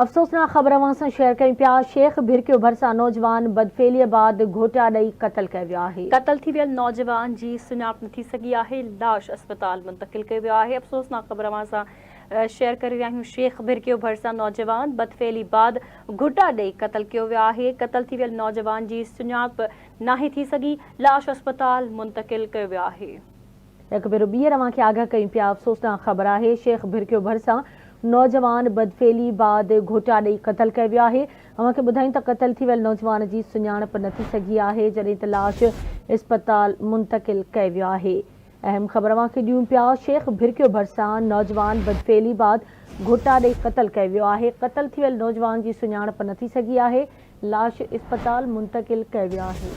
افسوسناڪ خبر اوهان سان شيئر ڪيون پيا، شيخ ڀرڪيو ڀرسان نوجوان بدفعليء بعد گهوٽا ڏئي قتل ڪيو ويو آهي. قتل ٿي ويل نوجوان جي سڃاڻپ نه ٿي سگهي آهي، لاش اسپتال منتقل ڪيو ويو آهي، افسوسناڪ خبر اوهان سان شيئر ڪري رهيا آهيون، شيخ ڀرڪيو ڀرسان نوجوان بدفعلي بعد گهوٽا ڏئي قتل ڪيو ويو آهي، قتل ٿي ويل نوجوان جي سڃاڻپ ناهي ٿي سگهي، لاش اسپتال منتقل ڪيو ويو آهي. هڪ ڀيرو ٻيهر اوهان کي آگاهه ڪيون پيا افسوسناڪ خبر آهي شيخ ڀرڪيو ڀرسان نوجوان بدفعلي بعد گهوٽا ڏئي قتل ڪيو ويو آهي اوهان کي ٻڌايون ته قتل ٿي ويل نوجوان جي سڃاڻپ نه ٿي سگهي آهي جڏهن ته لاش اسپتال منتقل ڪيو ويو آهي اهم خبر اوهان کي ڏيون پيا شيخ ڀرڪيو ڀرسان نوجوان بدفعلي بعد گهوٽا ڏئي قتل ڪيو ويو آهي قتل ٿي ويل نوجوان جي سڃاڻپ نه ٿي سگهي آهي لاش اسپتال منتقل ڪيو ويو آهي.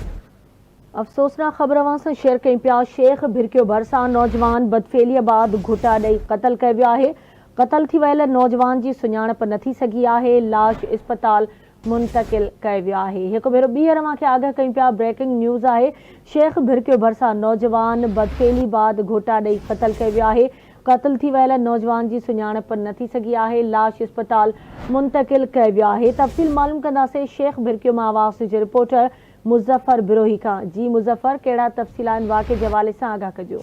افسوسناڪ خبر اوهان سان شيئر ڪيون پيا شيخ ڀرڪيو ڀرسان نوجوان بدفعليء بعد گهٽا ڏئي قتل ڪيو ويو آهي قتل ٿي ويل نوجوان جي سڃاڻپ نه ٿي سگهي آهي لاش اسپتال منتقل ڪيو ويو آهي هڪ ڀيرو ٻيهر اوهان کي آگاهه ڪيون پيا بريڪنگ نيوز آهي شيخ ڀرڪيو ڀرسان نوجوان بدفعلي بعد گهٽا ڏئي قتل ڪيو ويو آهي قتل ٿي ويل نوجوان جي سڃاڻپ نه ٿي سگهي آهي لاش اسپتال منتقل ڪيو ويو آهي تفصيل معلوم ڪنداسين شيخ ڀرڪيو مان آواز جي رپورٽر مظفر بروهي کان. جي مظفر ڪهڙا تفصيل آهن واقعي جي حوالي سان آگاهه ڪجو.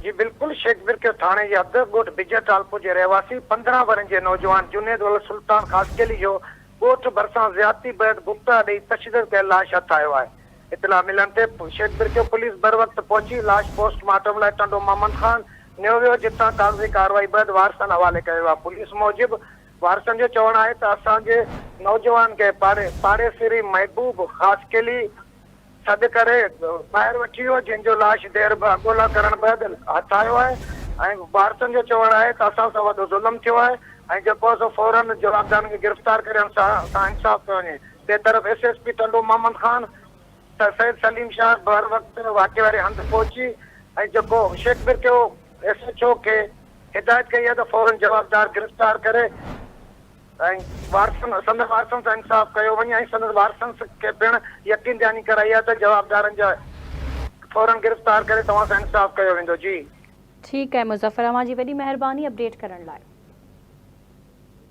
جي بلڪل شيخ برڪيو ٿاڻي جي حد ڳوٺ بجر ٽالپور جي رهواسي 15 ورهين جي نوجوان جنيد ولد سلطان خاصخيلي جو ڳوٺ ڀرسان زيادتي بعد گپتا ڏئي تشدد ڪيل لاش هٿ آيو آهي اطلاع ملڻ تي شيخ برڪيو پوليس بروقت پهچي لاش پوسٽ مارٽم لاء ٽنڊو محمد خان نيو ويو جتان ڪاغذي ڪارروائي بعد وارثن حوالي ڪيو ويو آهي پوليس موجب وارثن جو چوڻ آهي ته اسان جي نوجوان کي پاڙي پاڙيسري محبوب خاصخيلي سڏ ڪري ٻاهر وٺي ويو جنهن جو لاش دير ڳولا ڪرڻ بعد هٿ آيو آهي ۽ وارثن جو چوڻ آهي ته اسان سان وڏو ظلم ٿيو آهي ۽ جيڪو آهي سو فورن جوابدارن کي گرفتار ڪري اسان سان انصاف ڪيو وڃي ٻئي طرف S S P Tando Muhammad Khan Syed Saleem Shah بر وقت واقعي واري هنڌ پهچي ۽ جيڪو شيخ برڪيو ايس ايڇ او کي هدايت ڪئي آهي ته فورن جوابدار گرفتار ڪري ۽ وارثن سندس وارثن سان انصاف ڪيو وڃي ۽ سندس وارثن کي پڻ يقين دهاني ڪرائي آهي ته جوابدارن جا فورن گرفتار ڪري توهان سان انصاف ڪيو ويندو جي. ٺيڪ آهي مظفر اوهان جي وڏي مهرباني اپڊيٽ ڪرڻ لاء.